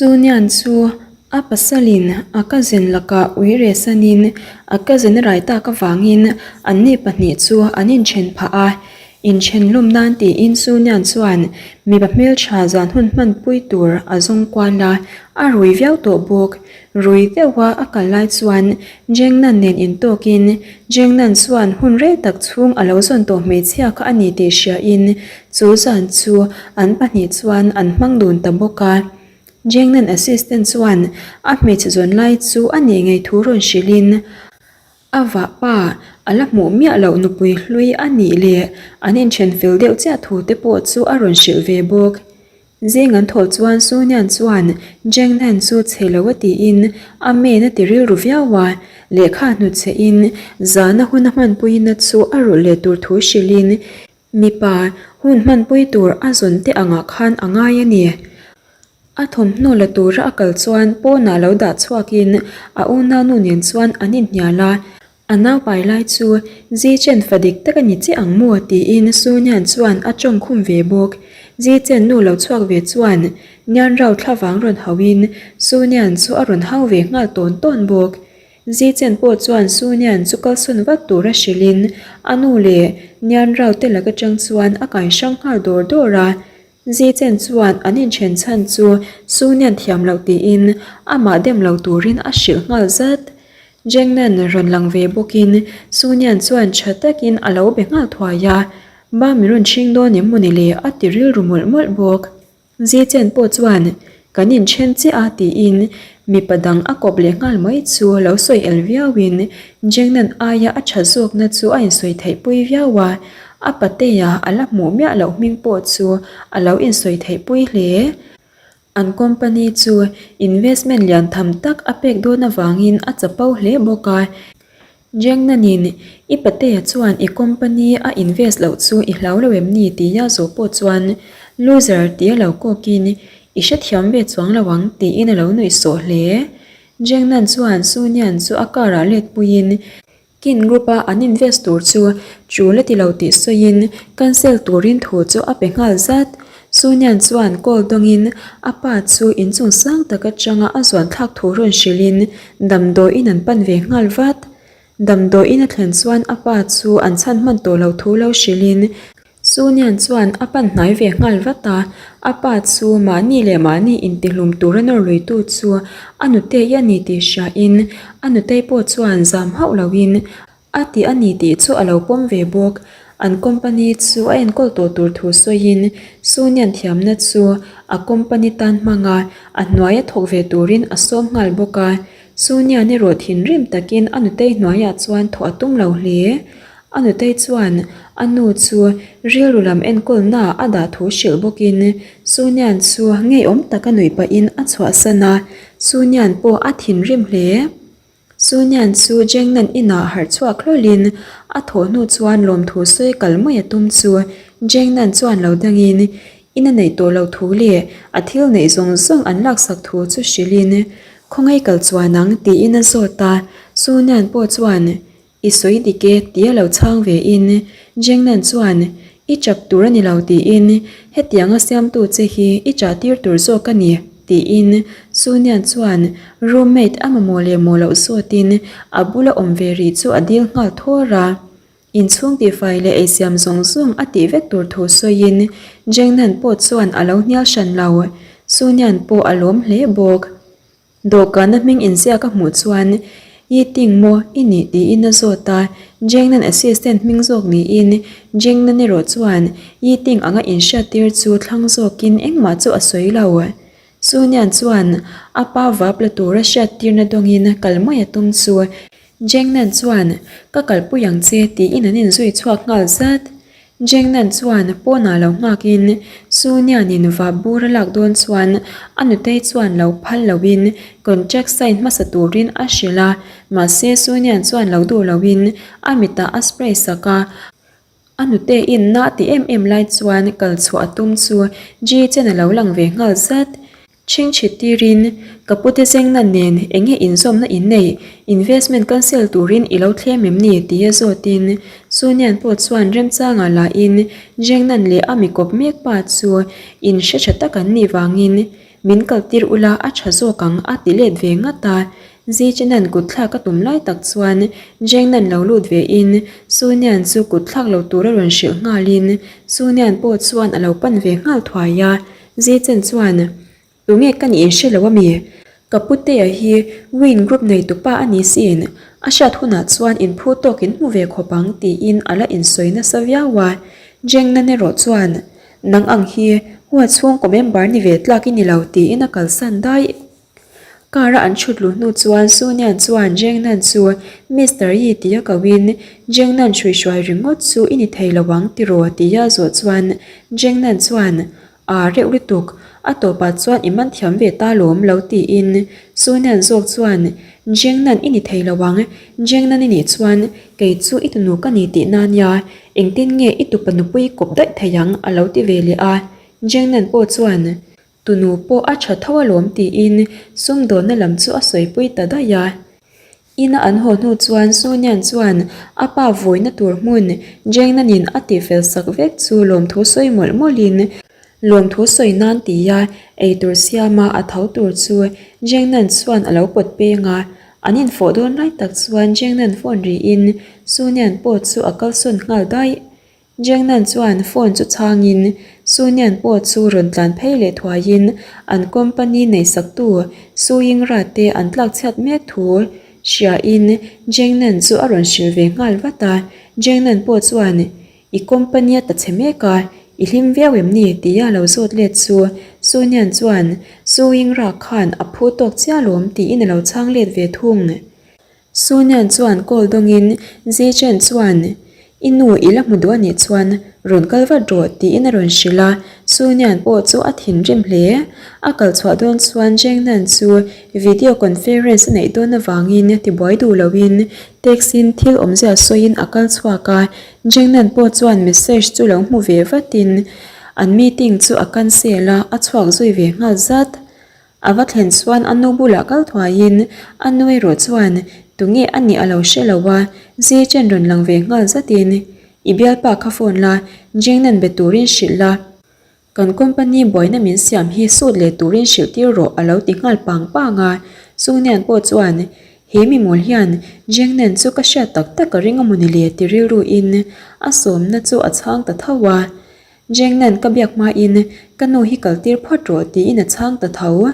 Sunian chu a pasalin a cousin lakah ui rehsanin a cousin a rai tak avangin anni pahnih chu an inthen phah a. Inthen lawm nan tiin Sunian chuan mipa hmeltha zan hun hmanpui tur a zawng kual a, a rui viau tawh bawk. Rui deuha a kal lai chuan Jengnan nen intawkin Jengnan chuan hun rei tak chhung a lo zawn tawh hmeichhia kha a ni tih hriain chu zan chu an pahnih chuan an hmang dun ta bawk a. Jengnan assistant chuan a hmeichhe zawn lai chu a nih ngei thu rawn hrilhin a vahpa a la hmuh miah loh nupui hlui a nih leh an inthen fel deuh chiah thu te pawh chu a rawn hrilh ve bawk. Zing an thawh chuan Sunian chuan Jengnan chu chhe lo a tiin a men a ti rilru viau a, lehkha hnutchhe in zana hun a hmanpuina chu a rulh leh tur thu hrilhin mipa hun hmanpui tur a zawn te angah khan a ngai a ni. A thawmhnaw la tura a kal chuan pawnah lo dah chhuakin a unau nu nen chuan an inhnial a, A naupai lai chu Zichen fa dik tak a ni chiah ang maw? tiin Sunian chuan a tawng khum ve bawk. Zichen nu lo chhuak ve chuan Nian Rao thlavang rawn hauhin Sunian chu a rawn hau ve nghal tawn tawn bawk. Zichen pawh chuan Sunian chu kalsawn vat tura hrilhin a nu leh Nian Rao te lak atang chuan a kai hrang nghal dawr dawr a. Zichen chuan an inthen chhan chu Sunian thiam loh tiin amah dem lo turin a hrilh nghal zat. Jengnan rawn lang ve bawkin Sunian chuan tha takin a lo be nghal thuai a, Ba mi rawn chhing dawn em mawni le a ti rilru mawlh mawlh bawk. Zichen pawh chuan kan inthen chiah a tiin mipa dang a kawp leh nghal mai chu lo sawi el viauin Jengnan aia a tha zawkna chu a insawi theih pui viau a, a patea a la hmuh miah loh hming pawh chu a lo insawi theih pui hle. An company chu investment lian tham tak a pek dawn avangin a chapo hle bawk a. Jengnanin, I patea chuan i company a invest loh chu i hlau lo em ni? tia zawh pawh chuan loser tia lo kawkin, I hrethiam ve chuang lo ang tiin a lo nuih sawh hle. Jengnan chuan Sunian chu a car ah let puiin, Kin Group a an invest tur chu tul a ti lo tih sawiin cancel turin thu chu a pe nghal zat. Sunian chuan call dawngin a pa chu inchung sang tak atanga a zuan thlak thu rawn hrilhin damdawiin an pan ve nghal vat. Damdawiin a thlen chuan a pa chu an chhan hman tawh lo thu lo hrilhin Sunian chuan a pan hnai ve nghal vat a, a pa chu mahni leh mahni intihlum tura nawr luitu chu a nutei a ni tih hriain a nutei pawh chuan zam hauh loin a ti a ni tih chu a lo pawm ve bawk. An company chu a enkawl tawh tur thu sawiin Sunian thiamna chu a company tan hmanga a hnuaia thawk ve turin a sawm nghal bawk a. Sunian erawh thinrim takin a nutei hnuaiah chuan thawh a tum lo hle. A nutei chuan a nu chu rilru lam enkawlna a dah thu hrilh bawkin Sunian chu ngeiawm taka nuih pahin a chhuahsan a, Sunian pawh a thinrim hle. Sunian chu Jengnan inah harh chhuak hlawlhin a thawh hnu chuan lawmthu sawi kal mai a tum chu Jengnan chuan lo dangin in a neih tawh loh thu leh a thil neih zawng zawng an laksak thu chu hrilhin khawngaih kal chuan ang tiin a zawt a, Sunian pawh chuan I sawi dik e tia lo chhang ve in Jengnan chuan I chap tur a ni lo tiin hetianga siamtu che hi i chah tir tur zawk a ni tiin Sunian chuan roommate a mamawh leh mawh loh zawtin a bula awm ve rih chu a dil nghal thawr a. Inchhung tihfai leh eisiam zawng zawng a tih vek tur thu sawiin Jengnan pawh chuan a lo hnial hran lo. Sunian pawh a lawm hle bawk. Dawhkana hming inziak a hmuh chuan I ting maw i nih tiin a zawt a, Jengnan assistant hming zawk niin Jengnan erawh chuan I ting anga inhriattir chu thlang zawkin engmah chu a sawi lo. Sunian chuan a pa vap la tura hriattirna dawngin kal mai a tum chu Jengnan chuan ka kalpui ang che tiin an inzui chhuak nghal zat. Jengnan chuan pawnah lo nghakin Sunianin va bur a lak dawn chuan a nutei chuan lo phal loin contract sign hmasa turin a hrilh a, mahse Sunian chuan lo duh loin a mitah a spray sak a, a nuteiin na a ti em em lai chuan kal chhuah a tum chu Ji chen a lo lang ve nghal zat. Chhingchhit tirin, Ka pute zengna nen eng nge inzawmna in neih? Investment cancel turin i lo thlem em ni? tia zawtin Sunian pawh chuan remchangah lahin Zengnan leh a mi kawp mek pa chu in hre tha tak an nih vangin. Min kaltir ula a tha zawk ang a ti let ve ngat a. Zichenan kutthlak a tum lai tak chuan Jengnan lo lut ve in Sunian chu kutthlak lo tura rawn hrilh nghalin Sunian pawh chuan a lo pan ve nghal thuai a. Zichen chuan Tunge ka nih in hre lo ami? Ka putea hi Win Group neitupa a ni sin, a hriat hunah chuan in phu tawk in hmu ve khawp ang tiin a la insawi nasa viau a. Jengnan erawh chuan Nang ang hi huat chhungkaw member ni ve tlak i ni lo tiin a kalsan daih. Car a an chhut luh hnu chuan Sunian chuan Jengnan chu Mister Yi tia koin Jengnan hruihruai ringawt chu i ni thei lo ang tiraw tia zawh chuan Jengnan chuan Aa reuh lutuk, a tawpah chuan i man thiam ve ta lawm lo tiin Sunian zawk chuan Jengnan i ni thei lo ang, Jengnan i nih chuan kei chu i tunu ka ni tihna ania, engtin nge i tupa nupui kawp daih thei ang a lo ti ve leh a. Jengnan pawh chuan Tunu pawh a tha tho alawm tiin sumdawnna lam chu a sawipui ta daih a. Ina an haw hnu chuan Sunian chuan a pa vawina tur hmun Jengnanin a tihfel sak vek chu lawmthu sawi mawlh mawlhin lawmthu sawi nan tia eitur siama a tho tur chu Jengnan chuan a lo pawt peng a. An infawh dawn lai tak chuan Jengnan phone rihin Sunian pawh chu a kalsawn nghal daih. Jengnan chuan phone chu chhangin Sunian pawh chu rawn tlan phei leh thuaiin an company neihsaktu Su Yingra te an tlakchhiat mek thu hriain Jengnan chu a rawn hrilh ve nghal vat a. Jengnan pawh chuan I company a ta chhe mek a, i hlim viau em ni? tia lo zawt let chu Sunian chuan Su Yingra khan a phu tawk chiah lawm tiin a lo chhang let ve thung. Sunian chuan call dawngin Zichen chuan, I nu i la hmu duh a nih chuan rawn kal vat rawh tiin a rawn hrilh a, Sunian pawh chu a thinrim hle. A kal chhuah dawn chuan Jengnan chu video conference a neih dawn avangin tibuai duh loin text in thil awmzia sawiin a kal chhuak a, Jengnan pawh chuan message chu lo hmu ve vatin an meeting chu a cancel a, a chhuak zui ve nghal zat. A va thlen chuan a nu bulah kal thuaiin a nu erawh chuan tunge a nih a lo hre lo a, zi chen rawn lang ve nghal zatin I bialpa kha phone la, Jengnan be turin hrilh la, kan company buaina min siam hi sut leh turin hrilh tir rawh a lo ti nghal pang pang a, Sungnian pawh chuan he mi mawl hian Jengnan chu ka hriat tak tak a ring a mawni le ti rilruin a sawmna chu a chhang ta tho a. Jengnan ka biak hmain ka nu hi kal tir phawt rawh tiin a chhang ta tho.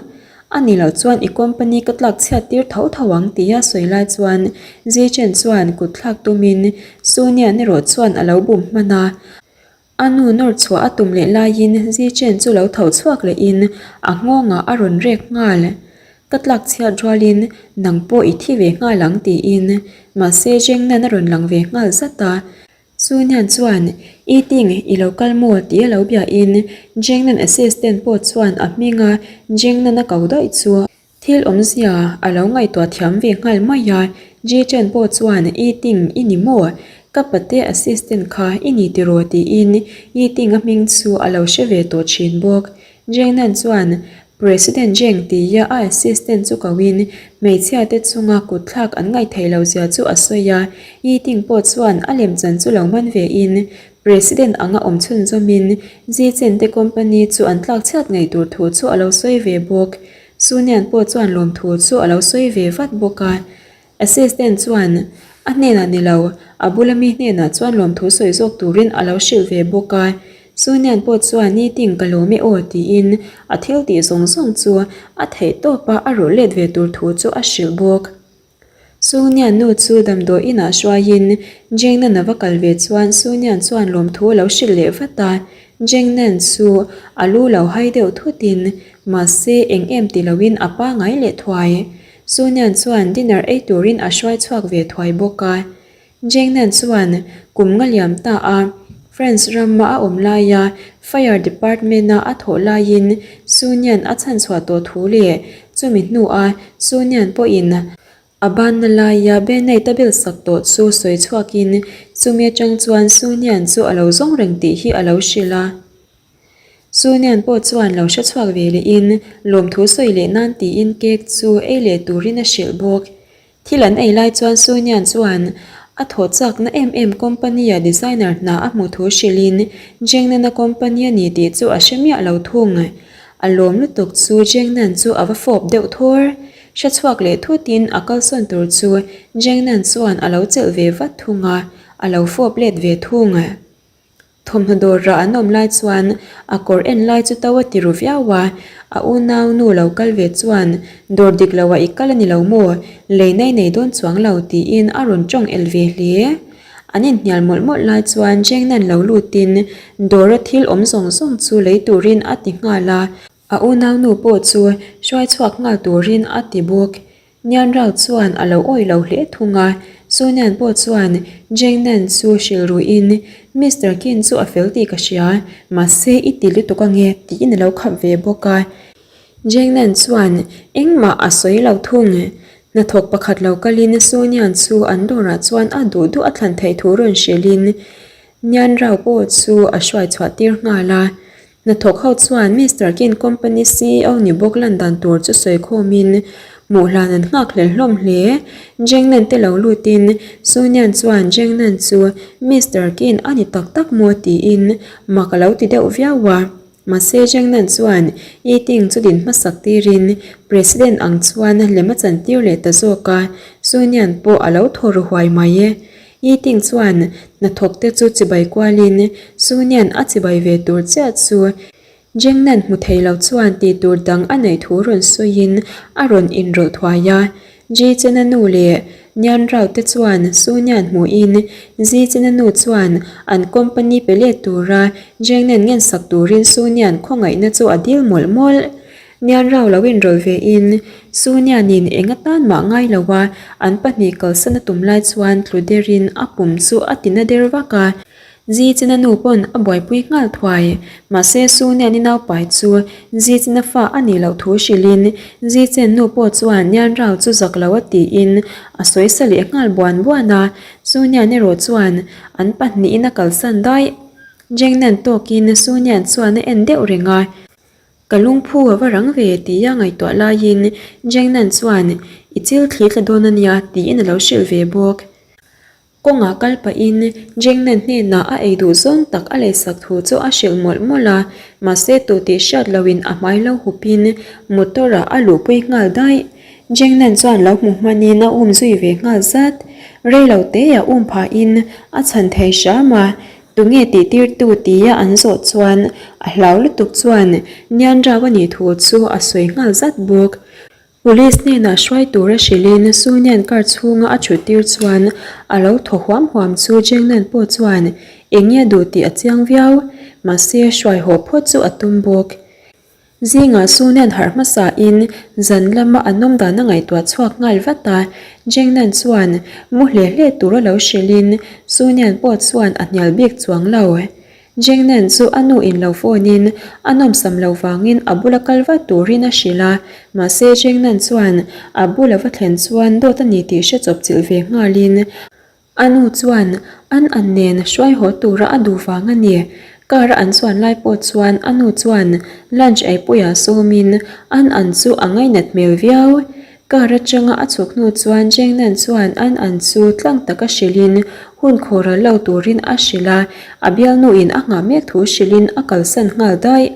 A ni loh chuan i company ka tlak chhiat tir tho tho ang tia sawi lai chuan Zichen chuan kut thlak tumin Sunian erawh chuan a lo bum hman a. A nu nawr chhuah a tum leh laiin Zichen chu lo tho chhuak lehin a nghawngah a rawn rek nghal. Ka tlak chhiat rualin nang pawh i thi ve nghal ang tiin mahse Jengnan a rawn lang ve nghal zat a. Sunian chuan, I ting, i lo kal maw? tih a lo biahin Jengnan assistant pawh chuan a hminga Jengnan a ko daih chu thil awmzia a lo ngaihtuah thiam ve nghal mai a. Ji Chen pawh chuan, I ting, i ni maw? Ka pate assistant kha i ni tiraw? tiin I ting a hming chu a lo hre ve tawh thin bawk. Jengnan chuan, President Jeng tia a assistant chu koin hmeichhia te chunga kutthlak an ngaihtheih loh zia chu a sawi a, Yi Ting pawh chuan a lemchan chu lo man ve in President anga awm chhunzawmin Zi Chen te company chu an tlak chhiat ngei tur thu chu a lo sawi ve bawk. Sunian pawh chuan lawmthu chu a lo sawi ve vat bawk a. Assistant chuan a hnenah ni lo, a bula mi hnenah chuan lawmthu sawi zawk turin a lo hrilh ve bawk a. Sunian pawh chuan nitin ka lawm e aw tiin a thil tih zawng zawng chu a theih tawpa a rawh let ve tur thu chu a hrilh bawk. Sunian nu chu damdawi inah hruaiin Jengnan a va kal ve chuan Sunian chuan lawmthu a lo hrilh leh vat a. Jengnan chu a lu lo hai deuh thutin mahse eng em ti loin a pangai leh thuai. Sunian chuan dinner ei turin a hruai chhuak ve thuai bawk a. Jengnan chuan kum nga liam ta a, France rama a awm laia Fire Department-a a thawh laiin Sunian a chhanchhuah tawh thu leh chumi hnua Sunian pawhin a banna laia Benite a bel sak tawh chu sawi chhuakin chumi atang chuan Sunian chu a lo zawng reng tih hi a lo hrilh a. Sunian pawh chuan lo hre chhuak ve lehin lawmthu sawi leh nan tiin cake chu ei leh turin a hrilh bawk. Thil an ei lai chuan Sunian chuan a thawh chakna em em company-a designer hna a hmuh thu hrilhin Jengnana company a ni tih chu a hre miah lo thung. A lawm lutuk chu Jengnan chu a va fawp deuh thawr. Hre chhuak leh thutin a kalsawn tur chu Jengnan chuan a lo chelh ve vat thung a, a lo fawp let ve thung. Thawmhnaw dawr rah an awm lai chuan a kawr en lai chu to a ti ru viau a, a unau nu lo kal ve chuan dawr dik lo ah i kal a ni lo maw, lei nai nei dawn chuang lo tiin a rawn tawng el ve hle. An inhnial mawlh mawlh lai chuan Jengnan lo lutin dawra thil awm zawng zawng chu lei turin a ti nghal a, a unaunu pawh chu hruai chhuak nghal turin a ti bawk. Nianrao chuan a lo awih lo hle thung a, Sunian pawh chuan Jengnan chu hrilh ruihin Mister Kin chu a fel tih ka hria, mahse i ti lutuk ange tiin a lo khap ve bawk a. Jengnan chuan engmah a sawi lo thung. Hnathawk pakhat lo kalin Sunian chu an dawrah chuan a duh duh a thlan theih thu rawn hrilhin Nianrao pawh chu a hruai chhuah tir nghal a. Hnathawk ho chuan Mister Kin company ceo ni bawk lan dan tur chu sawi khawmin hmuh hlan an nghak hlel hlawm hle. Jengnan te lo lutin Sunian chuan Jengnan chu Mister Kin a ni tak tak maw tiin mak a lo ti deuh viau a. Mahse Jengnan chuan Yiting chu din hmasak tirin President ang chuan lem a chantir leh ta zawk a, Sunian pawh a lo thaw ru huai mai. Yiting chuan hnathawk te chu chibai kualin Sunian a chibai ve tur chiah chu Jengnan hmu thei lo chuan tih tur dang a neih thu rawn sawiin a rawn inrawlh thuai a. Ji Chena nu leh Nian Rao te chuan Sunian hmuhin Ji Chena nu chuan an company pe let tura Jengnan ngensak turin Sunian khawngaihna chu a dil mawlh mawlh. Nian rau lo inrawlh ve in Sunianin eng atan mah ngai lo a, an pahnih kalsan a tum lai chuan tlu derin a pum chu a tina der vak a. Zi China nu pawn a buaipui nghal thuai. Mahse Suniani naupai chu Zi China fa a nih loh thu hrilhin Zi Chen nu pawh chuan Nian rau chu zak lo a tiin a sawi sa leh nghal buan buan a. Sunian erawh chuan an pahnihin a kalsan daih. Jengnan tawkin Sunian chuan a en deuh reng a. Ka lungphu a va rang ve tia ngaihtuah laiin Jengnan chuan i chil thli tla dawn a nia tiin a lo hrilh ve bawk. Kawngah kal pahin Jengnan hnenah a ei duh zawng tak a leisak thu chu a hrilh mawlh mawlh a, mahse tu tih hriat loin a hmai lo hupin motor ah a luhpui nghal daih. Jengnan chuan lo hmu hmanin a um zui ve nghal zat. Reilo teah um phahin a chhan thei hram a, Tunge tihtirtu tia an zawh chuan a hlau lutuk chuan Nianrao a nih thu chu a sawi nghal zat bawk. Police hnenah hruai tura hrilhin Sunian car chhunga a thuttir chuan a lo thaw huam huam chu Jengnan pawh chuan eng nge duh tih a chiang viau, mahse hruai haw phawt chu a tum bawk. Zingah Sunian harh hmasa in zan lama an awm dan a ngaihtuah chhuak nghal vat a, Jengnan chuan mu hle hle tur a lo hrilh in Sunian pawh chuan a hnial bik chuang lo. Jengnan chu a nu in lo phone in a nawmsam lo vangin a bula kal vat turin a hrilh a, mahse Jengnan chuan a bula va thlen chuan dawt a ni tih hre chawp chilh ve nghal in A nu chuan an an nen hruai haw tura a duh vang a ni. Car a an chuan lai pawh chuan a nu chuan lunch eipuiah sawmin an an chu a ngainat hmel viau. Car atanga a chhuk hnu chuan Jengnan chuan an an chu tlang taka hrilhin hun khawhral lo turin a hrilh a, a bialnuin a nghah mek thu hrilhin a kalsan nghal daih.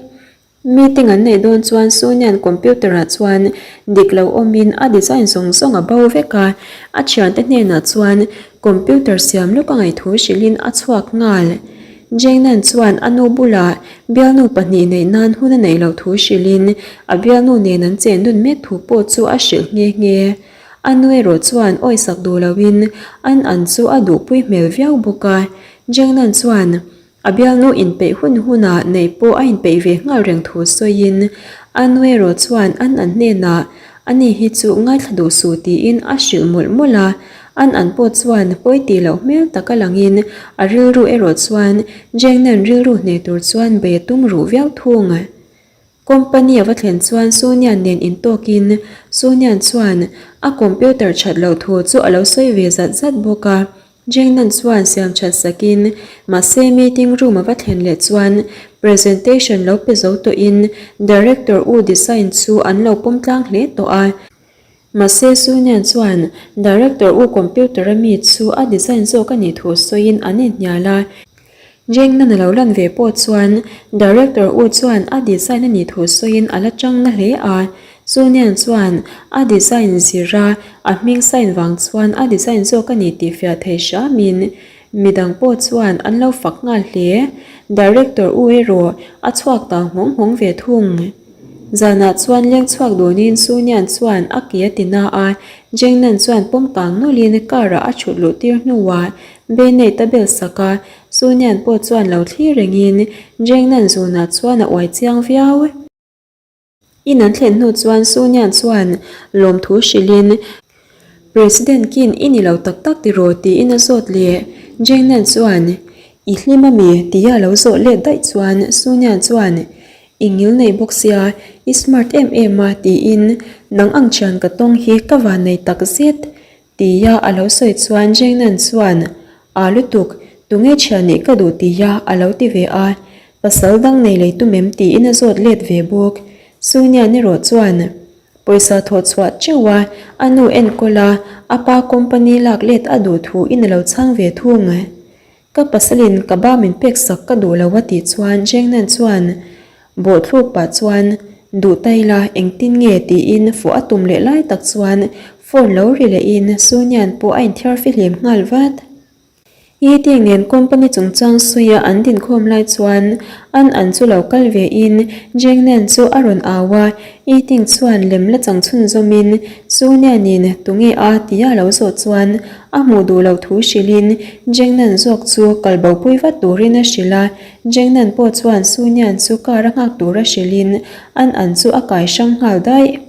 Meeting an neih dawn chuan Sunia'n computer ah chuan dik lo awmin a design zawng zawng a bo vek a, a thiante hnenah chuan computer siam lawk a ngaih thu hrilhin a chhuak nghal. Jengnan chuan a nu bulah bialnu pahnih neih nan hun a neih loh thu hrilhin a bialnu nen an chen dun mek thu pawh chu a hrilh nghe nghe. A nu erawh chuan awisak duh loin an an chu a duhpui hmel viau bawk a, Jengnan chuan A bialnu inpeih hun hunah neih pawh a inpeih ve nghal reng thu sawiin a nu erawh chuan an an hnenah ani hi chu ngaithla duh suh tiin a hrilh mawlh mawlh a, an an pawh chuan pawi tih loh hmel taka langin a rilru erawh chuan Jengnan rilru hneh tur chuan bei a tum ruh viau thung. Company a va thlen chuan Sunian nen intawkin Sunian chuan a computer that loh thu chu a lo sawi ve zat zat bawk a. Jengnan chuan siam that sakin mahse meeting room a va thlen leh chuan presentation lo pe zo tawhin Director U design chu an lo pawm tlang hle tawh a. Mahse Sunian chuan Director U computer a mi chu a design zawk a nih thu sawiin an inhnial a. Jengnan a lo lan ve pawh chuan Director U chuan a design a nih thu sawiin a la chang na hle a. Sunian chuan a design zira a hming sign vang chuan a design zawk a ni tih fiah thei hramin midang pawh chuan an lo fak nghal hle. Director U erawh a chhuak ta nghawng nghawng ve thung. Zanah chuan leng chhuak dunin Sunian chuan a ke a ti na a, Jengnan chuan pawm kang nawlhin car ah a thut luh tir hnuah Bennett a bel sak a, Sunian pawh chuan lo thlir rengin Jengnan zunah chuan a uai chiang viau. In an thlen hnu chuan Sunian chuan lawmthu hrilhin President kin i ni lo tak tak tiraw tiin a zawt leh. Jengnan chuan I hlim ami tia lo zawh let daih chuan Sunian chuan I ngil nei bawk sia, i smart em em a tiin nang ang thian ka tawng hi ka van nei tak zet tia a lo sawi chuan Jengnan chuan Aa lutuk, tunge thian nih ka duh tia a lo ti ve a, pasal dang nei lei tum em tiin a zawt let ve bawk. Sunian erawh chuan pawisa thawh chhuah teuh a, a nu enkawl a, a pa company lak let a duh thu in a lo chhang ve thung. Ka pasalin ka ba min pek sak ka duh lo a tih chuan Jengnan chuan bawhthluk pah chuan duh ta ila engtin nge tiin fuh a tum leh lai tak chuan phone lo ri lehin Sunian pawh a inthiar fihlim nghal vat. Yiti nen company chungchang suia an dinkhawm lai chuan an an chu lo kal ve in Jengnan chu a rawn au a, Yiting chuan lem la chang chhunzawmin Sunianin tunge a tia lo zawh chuan A hmuh duh loh thu hrilhin Jengnan zawk chu kal bopui vat turin a hrilh a, Jengnan pawh chuan Sunian chu car a nghak tura hrilhin an an chu a kai hrang nghal daih.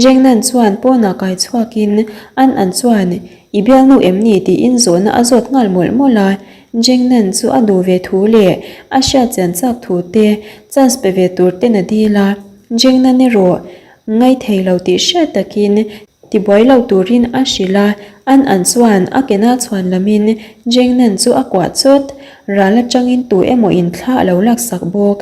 Jengnan chuan pawnah kai chhuakin an an chuan I bialnu em ni tiin zawhna a zawt nghal mawlh mawlh a, Jengnan chu a duh ve thu leh a hriat chian chak thu te chance pe ve tur ten a dil a, Jengnan erawh ngaithei lo tih hriat takin Tibuai lo turin a hrilh a, an an chuan a kena chhuan lamin Jengnan chu a kuah chawt, ral atangin tu emaw in thla a lo laksak bawk.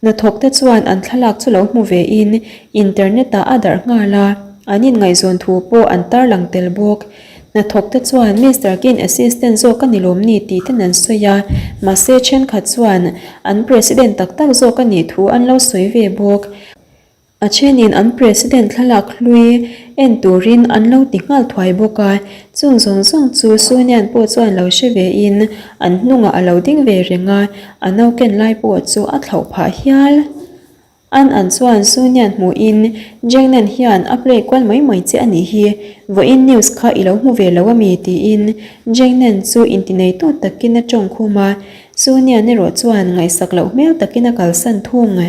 Hnathawk te chuan an thlalak chu lo hmu ve in internet ah a darh nghal a, an inngaihzawn thu pawh an tarlang tel bawk. Hnathawk te chuan Mister Kin assistant zawk a ni lawm ni tih ten an sawi a, mahse thenkhat chuan an president tak tak zawk a nih thu an lo sawi ve bawk. A thenin an President thlalak hlui en turin an lo ti nghal thuai bawk a, chung zawng zawng chu Sunian pawh chuan lo hre vein an hnungah a lo ding ve reng a, a nauken lai pawh chu a thlauh phah hial. An an chuan Sunian hmuhin Jengnan hian a play kual mai mai che a nih hi, vawiin news kha i lo hmu ve lo ami tiin Jengnan chu intineitu takin a tawng khum a, Sunian erawh chuan ngaihsak loh hmel takin a kalsan thung.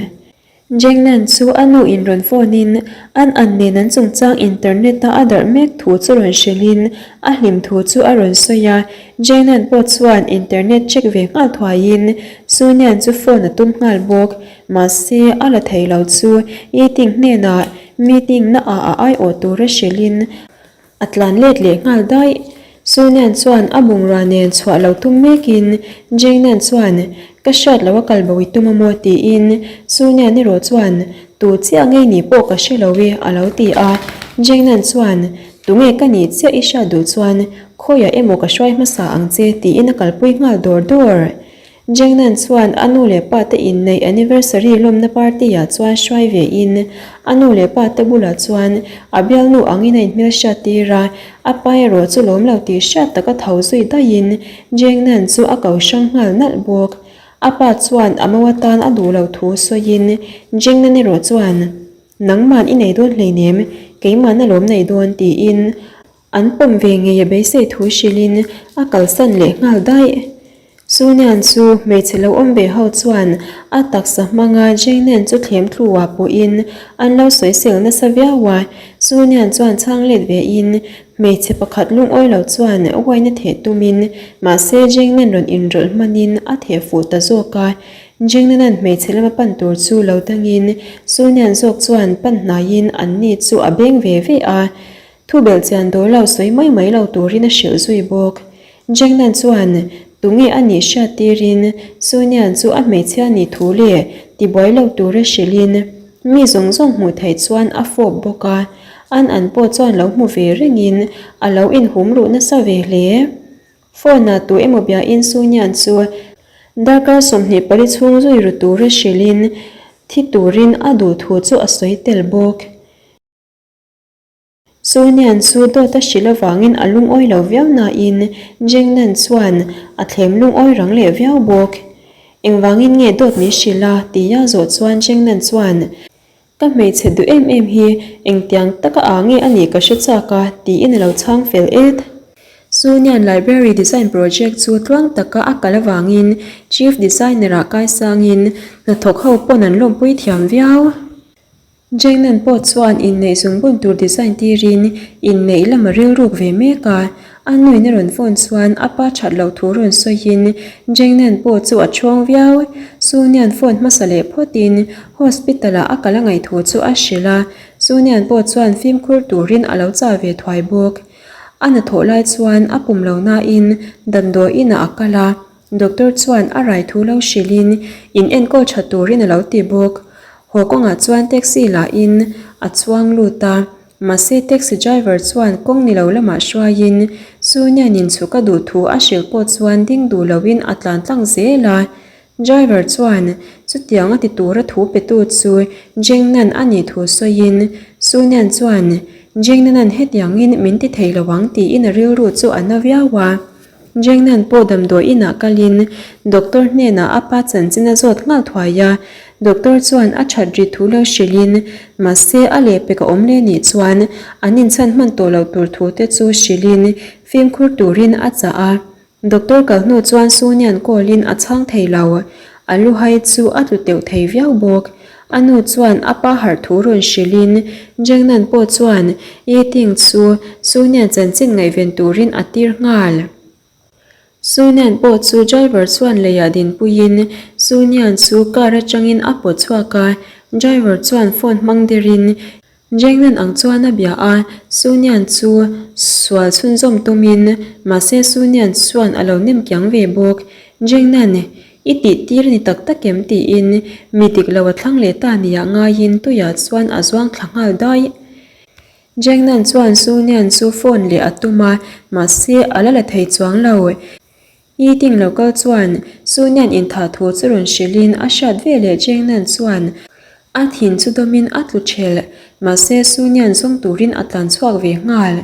Jengnan chu a nu in rawn phone in an an nen an chungchang internet a a darh mek thu chu rawn hrilh in a hlim thu chu a rawn sawi a, Jengnan pawh chuan internet check ve nghal thuai in Sunian chu phone a tum nghal bawk, mahse a la thei lo chu Yiting hnenah meeting na ah a aiawh tur a hrilh in A tlan let leh nghal daih. Sunian chuan a bungrua nen chhuah lo tum mekin Jengnan chuan, Ka hriat lo a kal bo i tum a maw? tiin Sunian erawh chuan, Tu chiah ngei nih pawh ka hre lo e a lo ti a. Jengnan chuan, Tunge ka nih chiah i hriat duh chuan khawiah emaw ka hruai hmasa ang che tiin a kalpui nghal dawr dawr. Jengnan chuan a nu leh pa te inneih anniversary lawmna party ah chuan hruai ve in a nu leh pa te bulah chuan a bialnu angin a inhmelhriat tir a, a pa erawh chu lawm lo tih hriat taka tho zui daih in Jengnan chu a ko hrang nghal nalh bawk. A pa chuan a mo atan a duh loh thu sawiin Jengnan erawh chuan Nangman i nei dawn hleinem, keimahna lawm nei dawn tiin An pawm ve ngei a beisei thu hrilhin a kalsan leh nghal daih. Sunian chu hmeichhe lo awm ve ho chuan a taksa hmanga Jengnen chu thlem thluah pawhin an lo sawisel nasa viau a. Sunian chuan chhang let vein hmeichhe pakhat lungawi lo chuan uaina theh tumin mahse Jengnen rawn inrawlh hmanin a theh fuh ta zawk a. Jengnenan hmeichhe lama pan tur chu lo dangin Sunian zawk chuan pan hnaiin anni chu a beng ve ve a. Thu belh chian dawl lo sawi mai mai lo turin a hrilh zui bawk. Jengnan chuan tunge a nih hriat tirin Sunian chu a hmeichhia nih thu leh tibuai lo tura hrilhin mi zawng zawng hmuh theih chuan a fawp bawk a, an an pawh chuan lo hmu ve rengin a lo inhum ruh nasa ve hle. Phone-ah tu emaw biain Sunian chu. Darkar 24 chhung zui ru tura hrilhin thi turin a duh thu chu a sawi tel bawk. Sonian chu dawt a hrilh avangin a lungawi lo viau nain Jengnan chuan a thlem lungawi rang leh viau bawk. Engvangin nge dawt min hrilh a? tia zawh chuan Jengnan chuan, Ka hmeichhe duh em em hi engtiang taka aa nge a nih ka hre chak a, tiin a lo chhang fel et. Sonian Library Design Project chu tluang taka a kal avangin Chief Designer-ah kaisangin hnathawk ho pawn an lawmpui thiam viau. Jengnan pawh chuan inneih zungbun tur design tirin inneih lam a rilruk ve mek a, a nuin a rawn phone chuan a pa that loh thu rawn sawiin Jengnan pawh chu a chhuang viau. Sunian phone hmasa leh phawtin hospital ah a kal a ngaih thu chu a hrilh a, Sunian pawh chuan fimkhur turin a lo chah ve thuai bawk. A hnathawh lai chuan a pum lo nain damdawi inah a kal a, Doctor chuan a rai thu lo hrilhin in enkawl tha turin a lo ti bawk. Haw kawngah chuan taxi lahin a chuang lut a, mahse taxi driver chuan kawng ni lo lamah hruaiin Sunian in chhuk a duh thu a hrilh pawh chuan ding duh loin a tlan tlang zel a. Driver chuan chutiang a ti tura thu petu chu Jengnan a nih thu sawiin Sunian chuan Jengnanan hetiangin min ti thei lo ang tiin a rilru chu a na viau a. Jengnan pawh damdawi inah kalin doctor hnenah a pa chanchin a zawt nghal thuai a, doctor chuan a that ri thu lo hrilhin mahse a lehpek a awm leh nih chuan an inchhan hman tawh loh tur thu te chu hrilhin fimkhur turin a chah a. Doctor kal hnu chuan Sunian call-in a chhang thei lo, a luhai chu a tlu teuh thei viau bawk. A nu chuan a pa harh thu rawn hrilhin Jengnan pawh chuan Yi Ting chu Sunian chanchin ngaihven turin a tir nghal. Sunian pawh chu driver chuan leiah dinpuiin Sunian chu car atangin a pawt chhuak a, driver chuan phone hmang derin Jengnan ang chuan a bia a, Sunian chu sual chhunzawm tumin mahse Sunian chuan a lo nem kiang ve bawk. Jengnan I tih tir ni tak tak em tiin mi dik lo a thlang leh ta nia ngaiin tuiah chuan a zuang thla nghal daih. Jengnan chuan Sunian chu phone leh a tum a, mahse a la la thei chuang lo. I ting lo kal chuan Sunian inthah thu chu rawn hrilhin a hriat ve leh Jengnan chuan a thin chu dawmin a tlu thelh. Mahse Sunian zawng turin a tlan chhuak ve nghal.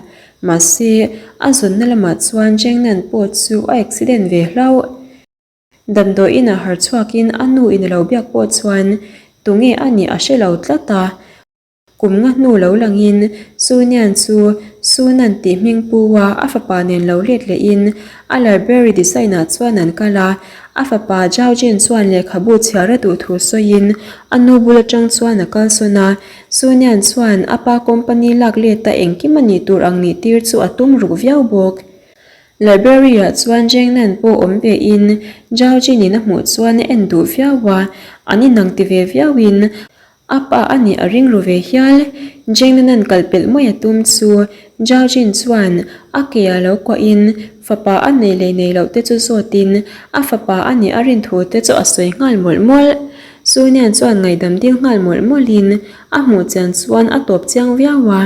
Mahse a zawnna lamah chuan Jengnan pawh chu a accident ve hlauh. Damdawi inah har chhuakin a nu in a lo biak pawh chuan tunge a nih a hre lo tlat a. Kum nga hnu lo langin Sunian chu Sunan tih hming pu a a fapa nen lo let lehin a library design ah chuan an kal a. A fapa Zhao Jin chuan lehkhabu chhiar a duh thu sawiin a nu bul atang chuan a kalsawn a. Sunian chuan a pa company lak let a engkim a nih tur ang nih tir chu a tum ruk viau bawk. Library-ah chuan Jengnan pawh awm ve in Zhao Jin-in a hmuh chuan a en duh viau a, an inang ti ve viau in a pa a nih a ring ru ve hial. Jengnan-a'n kal pelh mai a tum chu Zhao Jin chuan a ke ah lo kuah in fapa a nei leh nei loh te chu zawt in a fapa a nih a rin thu te chu a sawi nghal mawlh mawlh. Sunian chuan ngaihdam dil nghal mawlh mawlh in a hmuh chian chuan a tawp chiang viau a.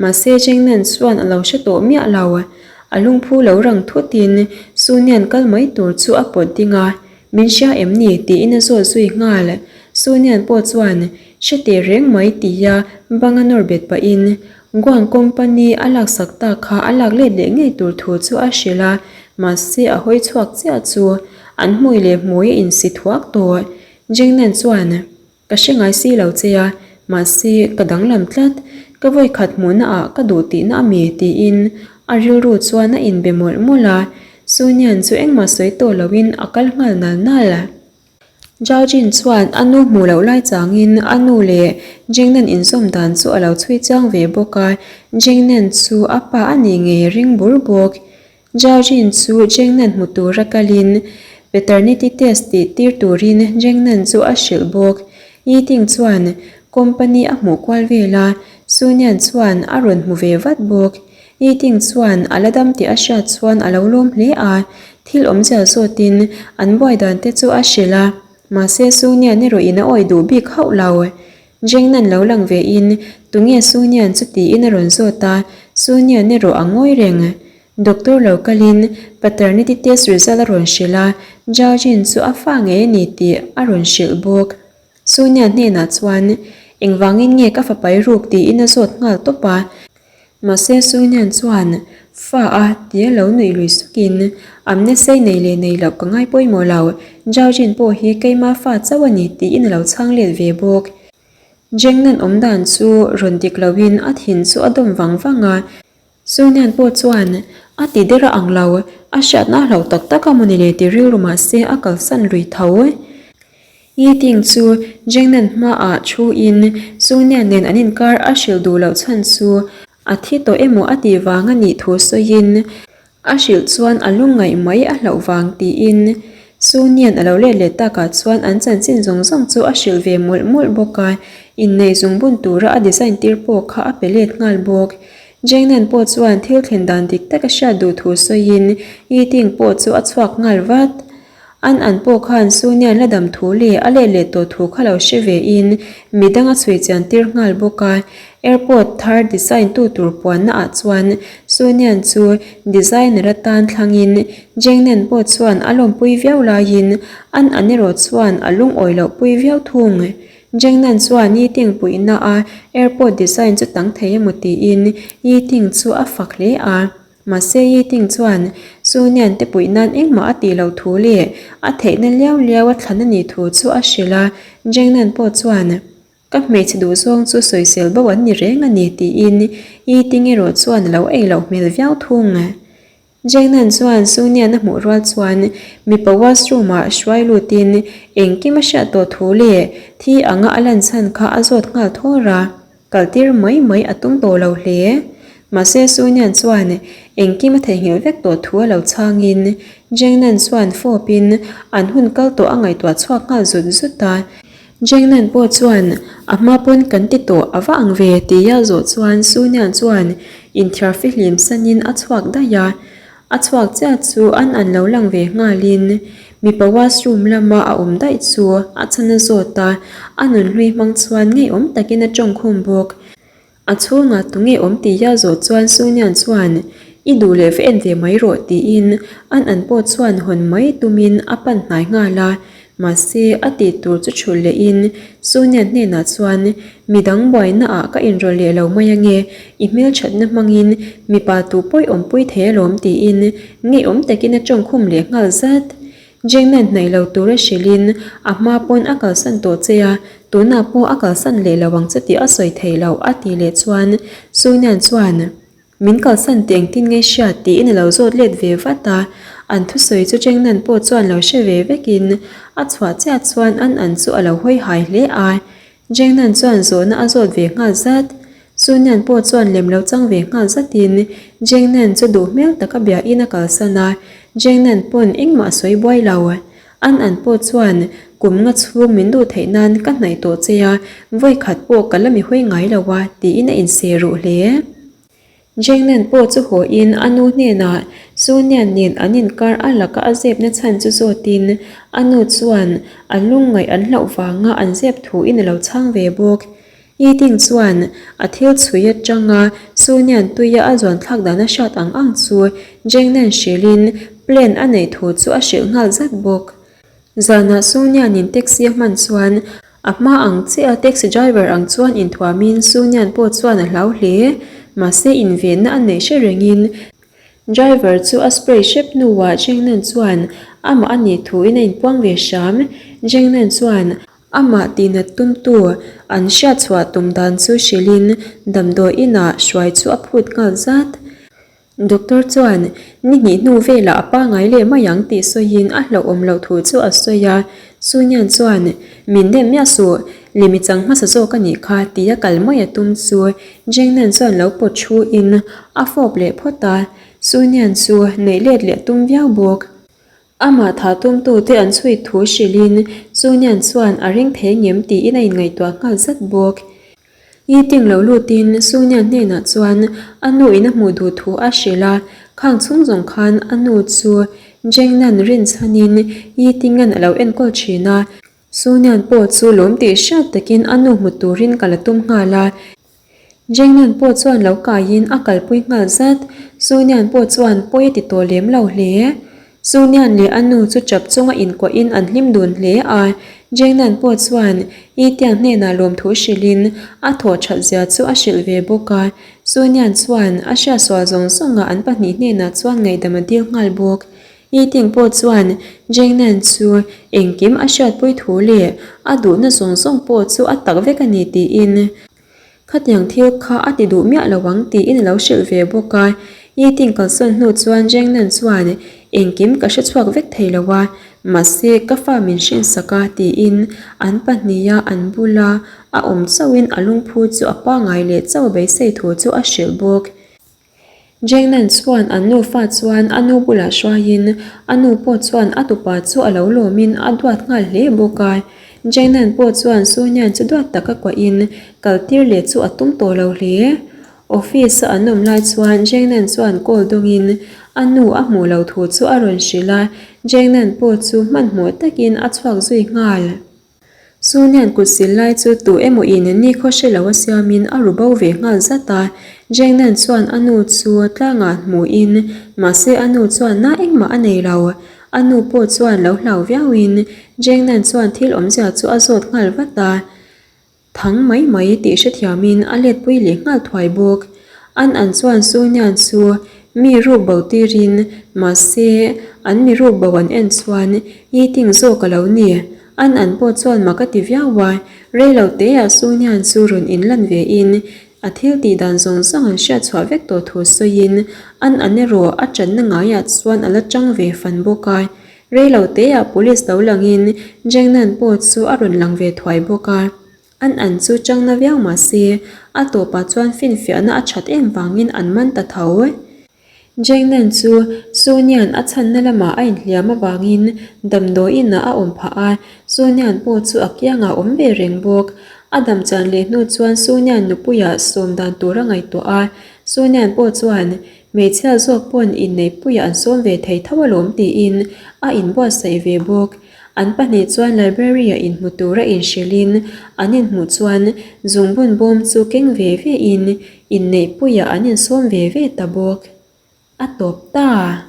Mahse Jengnan chuan a lo hre tawh miah lo. A lungphu lo rang thutin Sunian kal mai tur chu a pawt ding a, Min hria em ni? tiin a zawt zui nghal. Sunian pawh chuan hre teh reng mai tia bang a nawr bet pahin Guang company a laksak tak kha a lak let leh ngei tur thu chu a hrilh a, mahse a hawi chhuak chiah chu an hmui leh hmui a insi thuak tawh. Jengnan chuan. Ka hre ngai si lo che a, mahse ka danglam tlat. Ka vawikhat hmuhna ah ka duh tihna a mi tiin a rilru chuan a inbe mawlh mawlh a, Sunian chu engmah sawi tawh loin a kal nghal nal nal. Zhao Jin chuan a nu hmuh loh lai changin a nu leh Jingnan inzawm dan chu a lo chhui chiang ve bawk a, Jingnan chu a pa a nih ngei a ring bur bawk. Zhaojin chu Jengnan hmu tura kalin paternity test tih tir turin Jengnan chu a hrilh bawk. Yiting chuan company a hmuh kual vel a, Sunian chuan a rawn hmu ve vat bawk. Yiting chuan a la dam tih a hriat chuan a lo lawm hle a, thil awmzia zawtin an buai dan te chu a hrilh a, mahse Sunian erawh in a awih duh bik hauh lo. Jengnan lo lang ve in tunge Sunian chu tiin a rawn zawt a, Sunian erawh a ngawi reng. Doctor lo kalin paternity test result a rawn hrilh a, Zhao Jin chu a fa ngei a ni tih a rawn hrilh bawk. Sonia hnenah chuan, Engvangin nge ka fa pai ruk tiin a zawt nghal tawp a. Mahse Sonia chuan, Fa a tia lo nuih lui sukin, Amnesei nei leh nei loh ka ngai pawimawh lo, Zhao Jin pawh hi keima fa chauh a ni tiin a lo chhang let ve bawk. Jengnan awmdan chu rawn dik loin a thin chu a dawm vang vang a. Sunian pawh chuan a ti der a ang lo, a hriatna a hlauh tak tak a mawni le ti rilru mah se a kalsan lui tho. Yiting chu Jengnan hmaah thu in Sunian nen an inkar a hrilh duh loh chhan chu a thi tawh emaw a tih vang a nih thu sawiin A hrilh chuan a lungngaih mai a hlauh vang tiin Sunian a lo let leh takah chuan an chanchin zawng zawng chu a hrilh ve mawlh mawlh bawk a, inneih zungbun tura a design tir pawh kha a pe let nghal bawk. Jengnan pawh chuan thil thlen dan dik tak a hriat duh thu sawiin Yiting pawh chu a chhuak nghal vat. An an pawh khan Sunian la dam thu leh a let leh tawh thu kha lo hre ve in midang a chhui chian tir nghal bawk a. Airport thar design tu tur puanna ah chuan Sunian chu designer atan thlang in Jengnen pawh chuan a lawmpui viau laiin an an erawh chuan a lungawi loh pui viau thung. Jengnan chuan Yiting puihna a airport design chu tang thei emaw tiin Yiting chu a fak hle a. Mahse Yiting chuan Sunian te puih nan engmah a tih loh thu leh a theihna liau liau a thlan a nih thu chu a hrilh a, Jengnan pawh chuan Ka hmeichhe duhzawng chu sawisel bo an ni reng a ni tiin Yiting erawh chuan a lo ei loh hmel viau thung. Jengnan chuan Sunian a hmuh rual chuan mipa washroom ah hruai lutin engkim a hriat tawh thu leh thi anga a lan chhan kha a zawt nghal thawr a. Kaltir mai mai a tum tawh lo hle. Mahse Sunian chuan engkim a theihnghilh vek tawh thu a lo chhangin Jengnan chuan fawpin an hun kal tawh a ngaihtuah chhuak nghal zut zut a. Jengnan pawh chuan a hma pawn kan ti tawh a va ang ve tia zawh chuan Sunian chuan inthiar fihlim sanin a chhuak daih a. A chhuak chiah chu an an lo lang ve nghalin mipa washroom lama a awm daih chu a chhan a zawt a, a nunhlui hmang chuan ngeiawm takin a tawngkhum bawk. A chhungah tunge awm tih a zawh chuan Sunian chuan I duh leh va en ve mai rawh tiin an an pawh chuan hawn mai tumin a pan hnai nghal a, Mahse, a tih tur chu chhulh lehin Sonia hnenah chuan, Midang buainaah ka inrawlh leh lo mai ange, i hmelthatna hmangin mipa tu pawi awmpui thei alawm tiin ngeiawm takin a tawngkhum leh nghal zat. Jengnan hnaih lo tura hrilhin a hma pawn a kalsan tawh che a, tunah pawh a kalsan leh lo ang che tih a sawi thei lo a tih leh chuan Sonia chuan, Min kalsan tih engtin nge hriat tiin a lo zawt let ve vat a, an thusawi chu Chengnan pawh chuan lo hre ve vekin a chhuah chiah chuan an an chu a lo hawi hai hle a. Chengnan chuan zawhna a zawt ve nghal zat. Sunian pawh chuan lem lo chang ve nghal zatin Chengnan chu duh hmel taka biain a kalsan a, Chengnan pawn engmah a sawi buai lo. An an pawh chuan kum nga chhung min duh theih nan ka hnaih tawh che a, vawi khat pawh ka la mi hawi ngai lo a, tiin a inse ruh hle. Jengnan pawh chu haw in a nu hnenah Sunian nen an inkar a laka a zepna chhan chu zawtin a nu chuan a lungngaih an hlauh vanga an zep thu in a lo chhang ve bawk. Yiting chuan a thil chhui atanga Sunian tuia a zuan thlak dan a hriat ang ang chu Jengnan hrilhin plan a neih thu chu a hrilh nghal zat bawk. Zanah Sunianin taxi a hman chuan a hma ang chiah a taxi driver ang chuan inthuamin Sunian pawh chuan a hlau hle. Mahse invenna a neih hre rengin driver chu a spray hrep hnuah Jengnan chuan amah a nih thuin a inpuang ve hram. Jengnan chuan Amah tihnat tumtu an hriatchhuah tum dan chu hrilhin damdawi inah hruai chu a phut nghal zat. Doctor chuan ni hnih hnu velah a pangai leh mai ang tih sawiin a hlauhawm loh thu chu a sawi a. Sunian chuan, Min dem miah suh, limi chang hmasa zawk a nih kha tia kal mai a tum chu Jengnan chuan lo pawt thu in a fawp leh phawt a. Sunian chu neih let leh a tum viau bawk. Amah tha tumtute an chhui thu hrilhin Sunian chuan a ring thei ngem tiin a inngaihtuah nghal zat bawk. Yiting lo lutin Sunian hnenah chuan a nu in a hmuh duh thu a hrilh a, khang chhung zawng khan a nu chu Jengnan rinchhanin Yitingan a lo enkawl thin a, Sunian pawh chu lawm tih hriat takin a nu hmu turin ka la tum nghal a. Jengnan pawh chuan lo kaiin a kalpui nghal zat. Sunian pawh chuan pawi a ti tawh lem lo hle. Sunian leh a nu chu chap chunga inkuahin an hlim dun hle a. Jengnan pawh chuan Itiang hnenah lawmthu hrilhin a thawh that zia chu a hrilh ve bawk a. Sunian chuan a hriatsual zawng zawnga an pahnih hnenah chuan ngaihdam a dil nghal bawk. Meeting pawh chuan Jengnan chu engkim a hriatpui thu leh a duhna zawng zawng pawh chu a tak vek a ni tiin khatiang thil kha a ti duh miah lo ang tiin a lo hrilh ve bawk a. Meeting kalsawn hnu chuan Jengnan chuan engkim ka hrechhuak vek thei lo a, mahse ka fa min hrinsak a tiin an pahniha an bula a awm chauhin a lungphu chu a pangai leh chauh beisei thu chu a hrilh bawk. Jengnan chuan an nufa chuan a nu bulah hruaiin a nu pawh chuan a tupa chu a lo lawmin a duat nghal hle bawk a. Jengnan pawh chuan Sunian chu duat taka kuahin kaltir leh chu a tum tawh lo hle. Office a an awm lai chuan Jengnan chuan call dawngin a nu a hmuh loh thu chu a rawn hrilh a, Jengnan pawh chu hmanhmawh takin a chhuak zui nghal. Sunian kut sil lai chu tu emaw in ni khaw hre lo a siamin a ru bo ve nghal zat a. Jengnan chuan a nu chu tlangah hmuhin mahse a nu chuan na engmah a nei lo. A nu pawh chuan lo hlau viauin Jengnan chuan thil awmzia chu a zawt nghal vat a. Thang mai mai tih hrethiamin a letpui leh nghal thuai bawk. An an chuan Sunian chu mi ruk bo tirin mahse an mi ruk bo an en chuan Yiting zawk a lo ni. An an pawh chuan mak a ti viau a, rei lo teah Sunian chu rawn inlan ve in a thil tih dan zawng zawng an hriat chhuah vek tawh thu sawiin an an erawh a channa ngaiah chuan a la chang ve fan bawk a. Rei lo teah police lo langin Jengnan pawh chu a rawn lang ve thuai bawk a. An an chu changna viau mah se, a tawpah chuan finfiahna a that em vangin an man ta tho. Jengnan chu Sunian a chhanna lamah a inhliam avangin damdawiinah a awm phah a, Sunian pawh chu a kiangah a awm ve reng bawk. A dam chan leh hnu chuan Sunian nupuiah sawm dan tur a ngaihtuah a, Sunian pawh chuan Hmeichhia zawk pawn inneihpuiah an sawm ve thei tho alawm tiin a inbuatsaih ve bawk. An pahnih chuan library-ah inhmu tura inhrilhin an inhmuh chuan zungbun bawm chu keng ve ve in inneihpuiah an insawm ve ve ta bawk. A tawp ta!